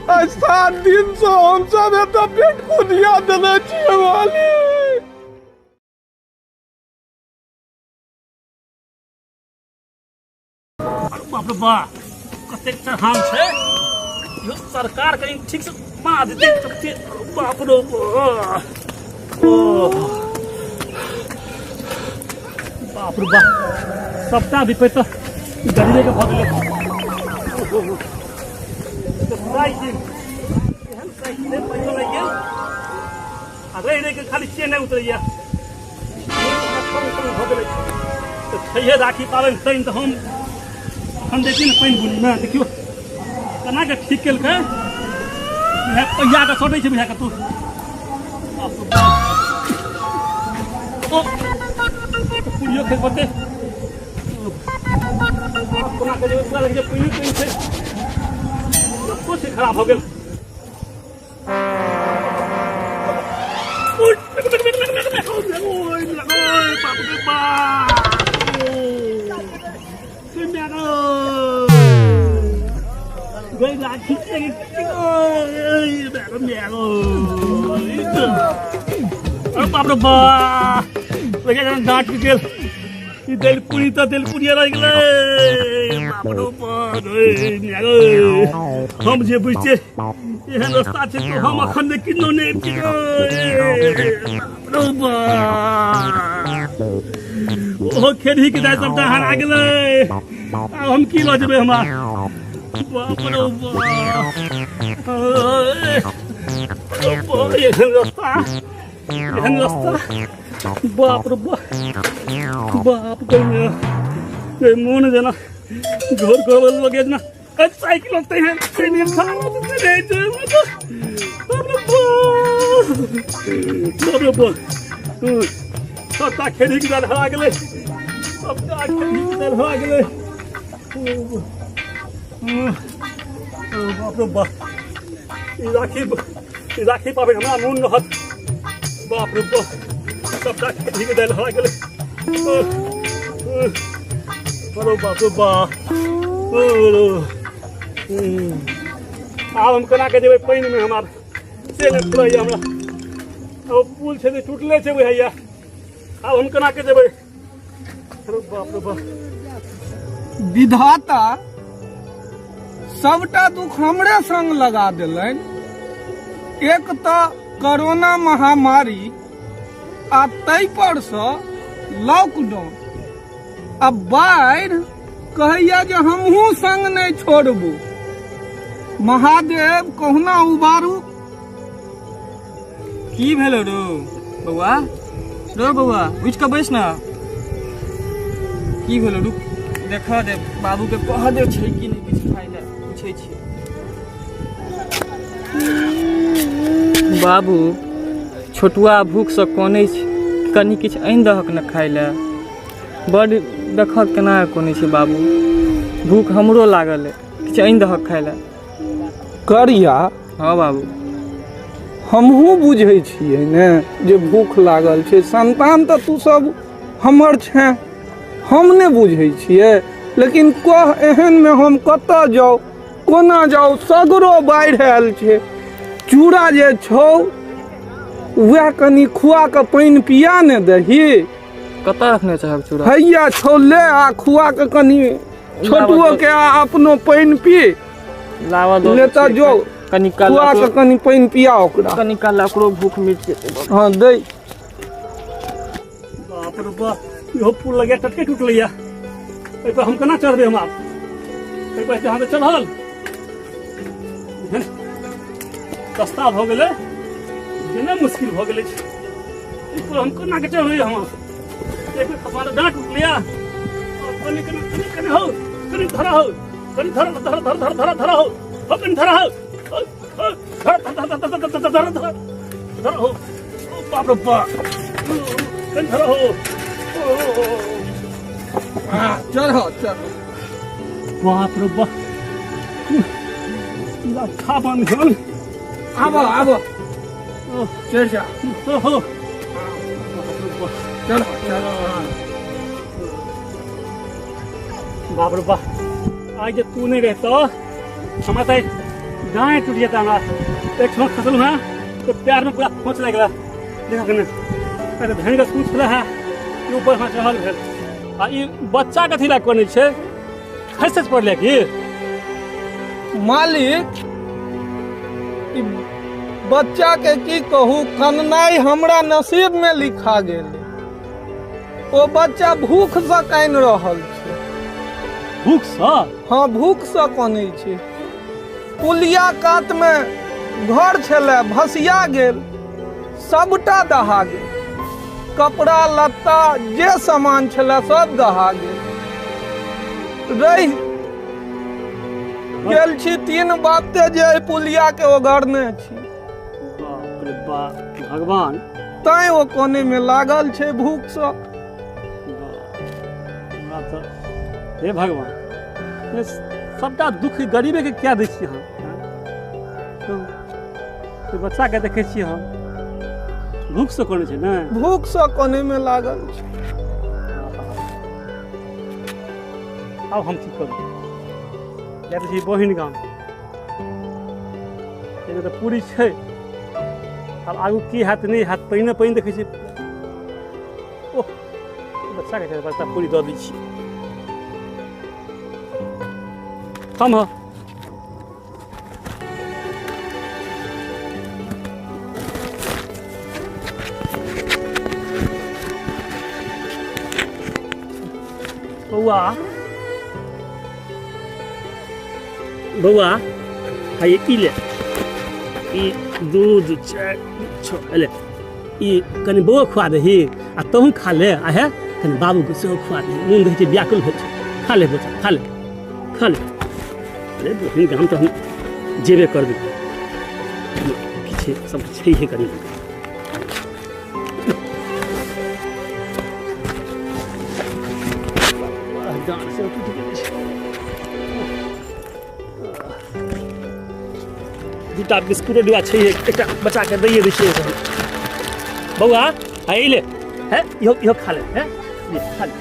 आइ 7 दिन से हम सब एतऽ पेट कुदिया देने छियै मालिक। बाप रे बा, कतेक चढ़ान छै यो, सरकार कहीं ठीक से बाँध दे कते। बाप रे बा, ओ बाप रे बा, सबटा विपैत तऽ गरीबे के भऽ गेलै। साइकिल एहन साइकिले पैसा लागि गेल आ रहि रहि के खाली चेने उतरैया भऽ गेलै। तऽ छैहे राखी पाबनि तैन तऽ हम देखी ने पानि बुनीमे देखियौ केना के ठीक केलकै। पहिया के सटै छै बुझा कतौ। ओ पुड़ियो खेत पड़तै कोना के जेबै? पूरा लगै छै पानि पानि छै, रस्तो छै खराब भऽ गेल। बाप रे बाप, डाँट गेल ई दलपुरी तऽ दलपुरिये रहि गेलै। बाप रे बाप, हम जे बुझते एहन रास्ता छै तऽ हम अखन नहि किन्नो नहि अबितियै। बाप रे बाप, ओहो खेरही के दाइ सबटा हरा गेलै। आब हम की लऽ जेबै हमरा? बाप रे बाप, एहन रास्ता, एहन रास्ता, बाप रे बाप। बाप गे, मोन जेना घोर घोर लगे जेना साइकिल होते हैं। बाप रे बाप, सबटा खेरही के दाल हरा गेलै, सबटा खेरही के दाल हरा गेलै। बाप रे बाप, ई राखी, ई राखी पाबनि हमरा मोन रहत। बाप रे बाप, सबटा खेरही के दालि हरा गेलै। अरे बाप रे बाप, आब हम केना के जेबै पानिमे? हम आब से नहि फुरैया हमरा। ओ पुल छै जे टूटले छै बुझाइया। आब हम केना के जेबै? अरे बाप रे बाप, विधाता सबटा दुख हमरे संग लगा देलनि। एक तऽ कोरोना महामारी आ ताहि पर सँ लॉकडाउन आ बाढ़ि। कहैया जे हमहूँ संग नहि छोड़बू। महादेव कहुना उबारू। की भेलो रो बौआ? रो बौआ, उठि कऽ बैस ना। की भेलो? रुक, देखऽ दे बाबू के, कह दे छै कि नहि किछु खाइ लए। पूछै छी बाबू, छोटुआ भूखसँ कनै छै, कनि किछु आनि दहक ने खाइ लए। बड्ड देखहक केना कनै छै बाबू, भूख हमरो लागल अइ, किछु आनि दहक खाइ लए। करिया। हँ बाबू। हमहूँ बुझै छियै ने जे भूख लागल छै। संतान तऽ तू सब हमर छेँ, हम नहि बुझै छियै? लेकिन कह, एहनमे हम कतऽ जाउ, कोना जाउ? सगरो बाढ़ि आयल छै। चूड़ा जे छौ वएह कनि खुआ कऽ पानि पिया ने दही। कतऽ रखने छहक चूड़ा? हैया छौ, ले आ खुआ कऽ कनि छोटुओ के आ अपनो पानि पी। लावा दो। ले तऽ जो। कनि काल खुआ कऽ कनि पानि पिया ओकरा, कनि काल ओकरो भूख मिट जेतै। हँ दै। बाप रे बाप, इहो पुल लगे टटके टूटलैया। एहि पर हम केना चढ़बै? हम आब एहि पर अहाँ चढ़ल सस्ता भऽ गेलै जेना मुश्किल भऽ गेलै। एहि पर हम केना के चढ़बै? हम एक बेर खपार डाँट टूटलैया। कनि कनि कनि कनि हौ, कनि धरा हौ, कनि धरा धरा धरा धरा धरा धरा हौ हौ, कनि धरा हौ, धरा धरा धरा धरा धरा धरा धरा धरा हौ। बाप रे बाप, कनि धरा हौ। चढ़ चढ़। बाप रे बाप, रक्षा बंधन। आबो आबो, चढ़ जा। हो, चढ़ चढ़। बाप रे बाप, आइ जे तू नहि रहतो हमरा तऽ दाएँ टूटि जेतै हमरा। एक ठमा खसलहुँ हेँ तऽ पैरमे पूरा खोच लागि गेल। देखऽ कने अरे धनि के पूछ छलै हेँ ई ऊपर हमरा चढ़ल भेल। आ ई बच्चा कथी लए कनै छै? खसि तसि पड़लै की? मालिक, ई बच्चा के की कहू, कननाइ हमरा नसीब में लिखा गेल। ओ बच्चा भूख से कानि रहल छै। भूख से? हाँ, भूख से कनै छै। पुलिया कात में घर छलै, भसिया गेल, सबटा दहा गेल। कपड़ा लत्ता जे सामान छलै सब दहा गेल। रहि गेल छी तीन बापते जे एहि पुलिया के ओगरने छी। बाप रे बाप, भगवान। तैं ओ कोने में लागल छै भूख से। हमरा तऽ हे भगवान, ये सबटा दुख गरीबे के किया दै छी अहाँ? तो बच्चा के देखै छी हम, भूख से कोने छै ने? भूख से कोने में लागल छै। आब हम की करू? जाइत छी बहिन गाम, एहिमे तऽ पूरी छै। आब आगू की हैत नहि हैत, पानिए पानि देखै छी। ओह, बच्चाके चारि बच्चा पूरी दऽ दै छी हम। हँ बौआ, बौआ, है ई ले, ई 2 2 4 6 ले, ई कनि बौआ खुआ दही आ तहूँ खा ले। आ हे, कनि बाबूके सेहो खुआ दही, मोन रहै छै व्याकुल भेल छै। खा ले बच्चा, खा ले, खा ले। अरे बहिन गाम तऽ हम जेबे करबै, किछु सब छैहे कनि। डाँड़ से टूटि गेल छै। दूटा बिस्कुटो डिब्बा छै, एकटा बच्चाके दैए दै छियै। बौआ, है ई ले, है इहो, इहो खा ले, है ले, खा ले।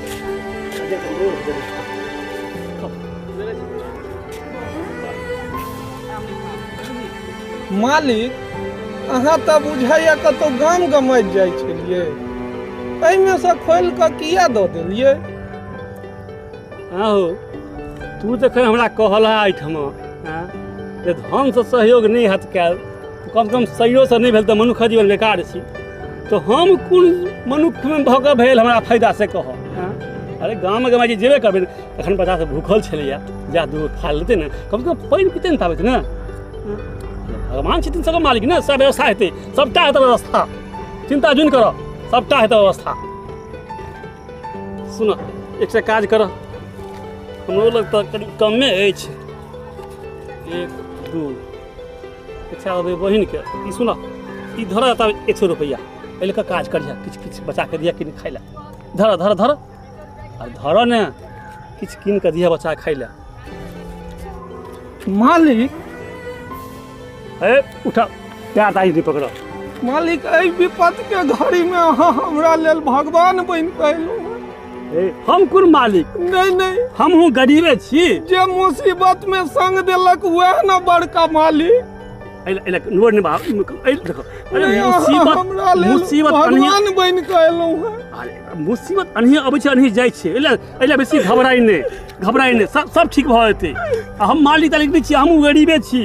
मालिक, अहाँ तऽ बुझाइया कतहु गाम गमाइत जाइ छलियै, एहिमे सँ खोलि कऽ किया दऽ देलियै? हँ हो, तू जखन हमरा कहल है एहिठमा जे धनसँ सहयोग नहि हैत कयल तऽ कमसँ कम सहयोगसँ नहि भेल तऽ मनुक्ख जीवन बेकार छी, तऽ हम कोन मनुक्खमे भऽ कऽ भेल हमरा फायदा से कहऽ? अरे गाममे गमाइ जे जेबे करबै, एखन बच्चा सब भूखल छलैए, जा दूगो खा लेतै ने, कमसँ कम पानि पीतै ने ताबत ने। भगवान छथिन सबके मालिक ने, सब व्यवस्था हेतै, सबटा हेतै व्यवस्था, चिन्ता जुनि करऽ, सबटा हेतै व्यवस्था। सुन, एकटा काज करऽ, हमरो लग तऽ कनि कमे अछि, 1 2 अच्छा अबै बहिनके। ई सुन, ई धरऽ तब 100 रुपैआ, एहि लऽ कऽ काज करिहऽ, किछु किछु बचा कऽ दिहऽ किन खाइ लए। धरऽ धरऽ धरऽ, आ धरऽ ने, किछु कीन कऽ दिहऽ बच्चा खाइ लए। मालिक, हे उठा, पैर ताही नहि पकड़ऽ। मालिक, एहि विपद के घड़ी में अहाँ हमरा लेल भगवान बनि कऽ अयलहुँ हँ। हे, हम कोन मालिक? नहि नहि, हमहूँ गरीबे छी। जे मुसीबत में संग देलक वएह ने बड़का मालिक। एहि नोर नहि बहा, एहि देखो। अरे नहि, अहाँ मुसीबत हमरा लेल मुसीबत अनहिए भगवान बनि कऽ अयलहुँ हँ। अरे मुसीबत अनहिए अबै छै, अनहिए जाइ छै, एहि लए बेसी घबराइ नहि, घबराइ नहि, सब सब ठीक भऽ जेतै। आ हम मालिक तालिक नहि छी, हमहूँ गरीबे छी,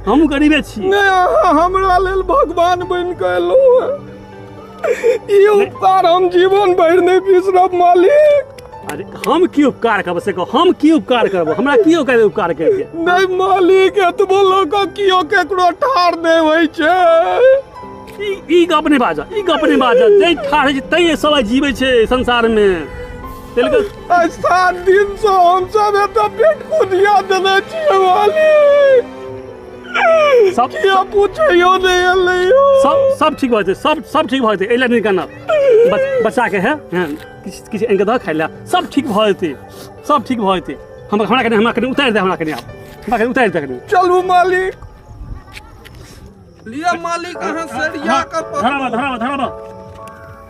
हमहूँ गरीबे छी। नहि, अहाँ हमरा लेल भगवान बनि कऽ अयलहुँ हँ, ई उपकार हम जीवन भरि नहि बिसरब मालिक। अरे हम की उपकार करब से कहू, हम की उपकार करब? हमरा की ओकर उपकार करिके? नहि मालिक, एतबो लऽ कऽ केओ केकरो ठाढ़ नहि होइ छै। ई गप नहि बाजऽ, ई गप नहि बाजऽ। जै ठाढ़ होइ छै तै सब आइ जीबै छै संसारमे। तेलके आइ 7 दिनसँ हमसब एतऽ पेट कुदिया देने छियै मालिक, सब कियो पूछैयो नहि एलैयो। सब सब ठीक भऽ जेतै, सब सब ठीक भऽ जेतै, एहि लए नहि कानब। बच्चाके है, हँ, किछु किछु आनि कऽ दऽ खाइ लए, सब ठीक भऽ जेतै, सब ठीक भऽ जेतै। हमरा कनि, हमरा कनि उतारि दे, हमरा कनि आब, हमरा कनि उतारि दे कनि। चलू मालिक, लिअ मालिक, अहाँ सरिया कऽ पकड़ू। धराबऽ धराबऽ धराबऽ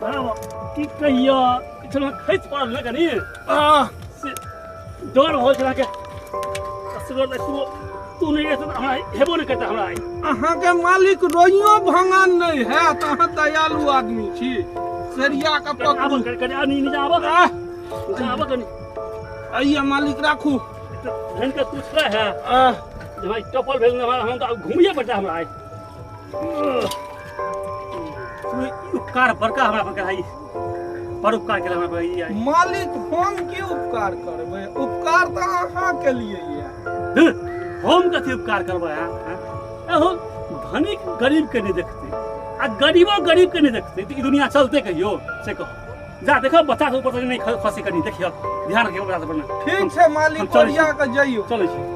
धराबऽ। की कहियऽ, चलू खसि पड़ल ने कनि, आह, से डर भऽ छल अहाँके। असगर एतबो तू नहि रहतै तऽ हमरा हेबो नहि करतै हमरा आइ। अहाँके मालिक रोइयो भंगान नहि हैत, अहाँ दयालु आदमी छी। सरिया के कनि आबऽ, पकड़ू। कनि कनि आ नीचा आबऽ। आह, नीचा आबऽ कनि। आइए मालिक, राखू। धन के तू छलै है। आह, जे भाई टपल भेल ने हमरा, हम तऽ आब घुमिए पड़ता हमरा आइ। तू ई उपकार बड़का हमरा पर कराई, बड़ उपकार केला हमरा पर ई आइ। मालिक, हम की उपकार करबै? उपकार तऽ अहाँ के लिए यऽ। हँ, हम कथी उपकार करबै? हाँ, हाँ? एहो धनिक गरीब के नहीं देखते आ गरीबो गरीब के नहीं देखते तऽ ई दुनिया चलते कहियो से कहो। जा देखो बच्चा सब ऊपर से नहीं खसे, कनी देखियो, ध्यान रखियो बच्चा सब पर ना। ठीक छै मालिक। हम चलै छी। ओरिया के जइयो। चलै छी।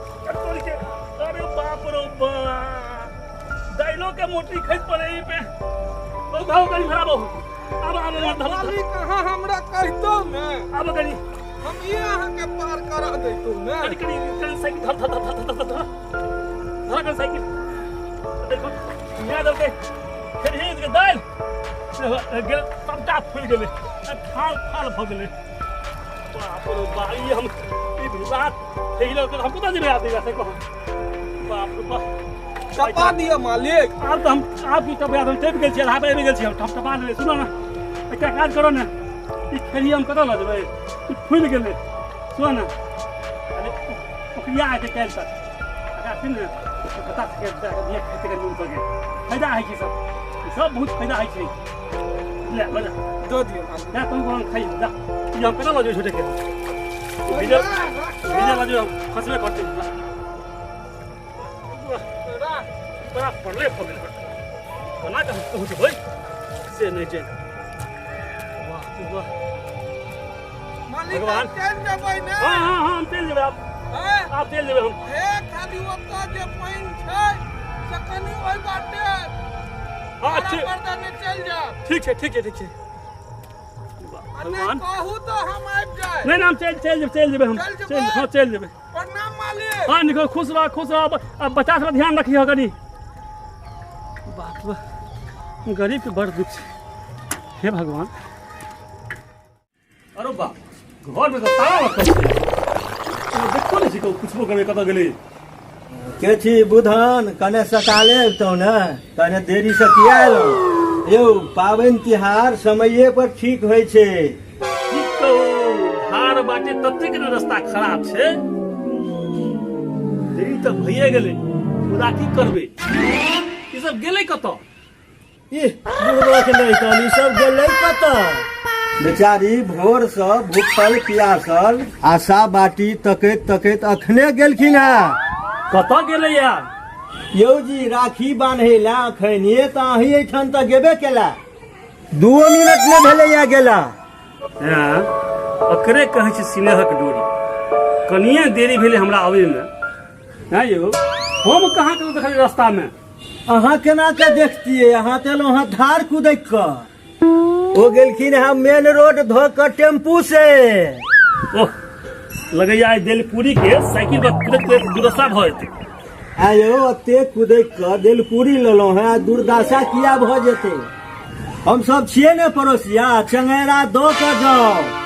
अरे बाप रो बाप, दाइलो के मोटरी खसि पड़े ई पे। ओ भाव कनी खराब हो। आब आब आब धर। मालिक, अहाँ हमरा कहितो ने। आब कनी। हम ये अहाँके पार करा दैतहुँ ने। कनी कनी कनी साइकिल धर धर धर धर धर धर धर कनी साइकिल। देखो मैं दलके फेर हे के दाइल गेल, सबटा फूलि गेलै, थाल थाल भऽ गेलै। बाप रो बाप, ई हम ई भिला फैल के हम कतऽ जेबै आब से कहू। बाप रो बाप। टपा दिअ मालिक। आब तऽ हम आब की टपा, हम टपि गेल छी, आधा पर आबि गेल छी हम, टपा लेबै। सुनो ने, एकटा काज करो ने, ई खेली हम कतऽ लऽ जेबै? ई फूलि गेलै। सुनो ने, अरे ओकरिया हेतै काल्हि तक, एकरा सुन ने, बता सकै दिया खेतै कनि नून के फायदा होइ छै सब, ई सब बहुत फायदा होइ छै। ले बजा। दऽ दिअ मालिक। जा तुम कोन खाइ जा। ई हम केना लऽ जेबै छोटे के? भिजल भिजल लऽ जेबै हम, खसबे करतै। बड़ा पड़ले भऽ गेल, केना कऽ हम पहुँचबै से नहि जानि। वाह वाह। मालिक। भगवान। चलि जेबै ने? हाँ हाँ हाँ, हम चलि जेबै आब। हैं? आब चलि जेबै हम। हे, खाली ओतऽ जे पानि छै से कनि ओहि बाटे हाँ, ठीक। पर ने चलि जायब। ठीक छै, ठीक छै, ठीक छै। आ नहि भगवान। कहू तऽ हम आबि जाय। नहि नहि, हम चलि चलि जेबै, चलि जेबै हम। चलि जेबै? चलि, हाँ, चलि जेबै। प्रणाम मालिक। हाँ, निको, खुश रह, खुश रह। अब बच्चा सब ध्यान रखियो कनी। बाप रे, गरीब के बड़ दुख छै। हे भगवान। अरे बाप, घर में तऽ ताला लटकल छै, ओ देखतो नहि छी कहू, पुछबो करबै कतऽ गेलै। के छी बुधन? कने सकाले अबितहुँ ने, कने देरी से किया एलहुँ यौ? पाबनि तिहार समये पर ठीक होइ छै। की कहू, धार बाटे ततेक ने रास्ता खराब छै, देरी तऽ भइए गेलै, मुदा की करबै? ई सब गेलै कतऽ? इह, बुढ़बक नहि तहन ई सब गेलै कतऽ? बेचारी भोर से भूखल प्यासल आशा बाटी तकैत तकैत अखने गेलखिन हेँ। कतऽ गेलै यार? यौ जी, राखी बान्है लए अखनिये तऽ अहीं एहिठाम तऽ गेबे केला, दूओ मिनट नहि भेलैया गेला। हँ, ओकरे कहै छै सिनेहक डोरी। कनिये देरी भेलै हमरा आबैमे। हँ यौ, हम कहाँ कतौ देखलियै रास्तामे? अहाँ केना के देखतियै? अहाँ तऽ एलहुँ हँ धार कुदैक कऽ, ओ गेलखिन हँ मेन रोड धऽ कऽ टेम्पू से। ओह, लगैया आइ देलपूरी के साइकिल पर कुदैत कुदैत दुर्दशा भऽ जेतै। आयो, ओते कुदैक कऽ देलपूरी लेलहुँ हँ, आ दुर्दशा किया भऽ जेतै? हम सब छियै ने पड़ोसिया, चंगेरा दऽ कऽ जाउ।